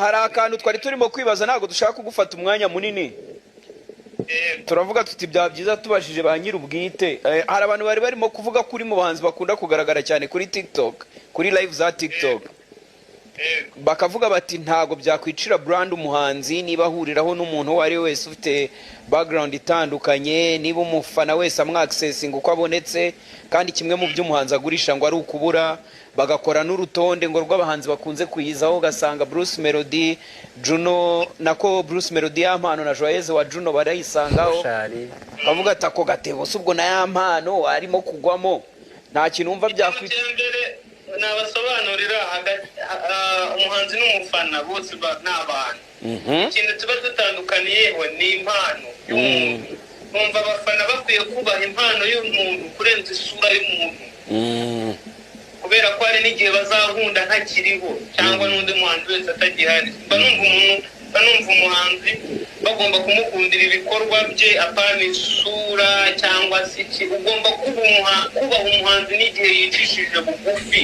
Hari akantu twari turimo kwibaza, ntabwo dushaka kugufata umwanya munini. Turavuga tuti byaba byiza tubajije ba nyir'ubwite. Hari abantu bari barimo kuvuga ko uri mu bahanzi bakunda kugaragara cyane kuri TikTok, kuri live za TikTok, bakavuga bati ntabwo byakwicira brand umuhanzi niba ahuriraho n'umuntu uwo ari we wese ufite background itandukanye, niba umufana wese amwaccessinga uko abonetse, kandi kimwe mu byo umuhanzi agurisha ngo ari ukubura. Bagakora n'urutonde ngo rw'abahanzi bakunze kuyizaho, ugasanga Bruce Melody, Juno, nako Bruce Melody, Yampano na Joyeuse wa Juno barayisangaho. Bushali. Bavuga ati ako gatebo si ubwo na Yampano arimo kugwamo, nta kintu wumva Ikintu byakwicira. cya mbere nabasobanurira hagati umuhanzi n'umufana, bose ni abantu. Ikintu tuba dutandukaniyeho ni impano y'umuntu. Numva abafana bakwiye kubaha impano y'umuntu kurenza isura y'umuntu, kubera ko hari n'igihe bazankunda ntakiriho cyangwa n'undi muhanzi wese atagihari. Mba numva umuhanzi bagomba kumukundira ibikorwa bye, apana isura cyangwa se iki. Ugomba kubaha umuhanzi n'igihe yicishije bugufi.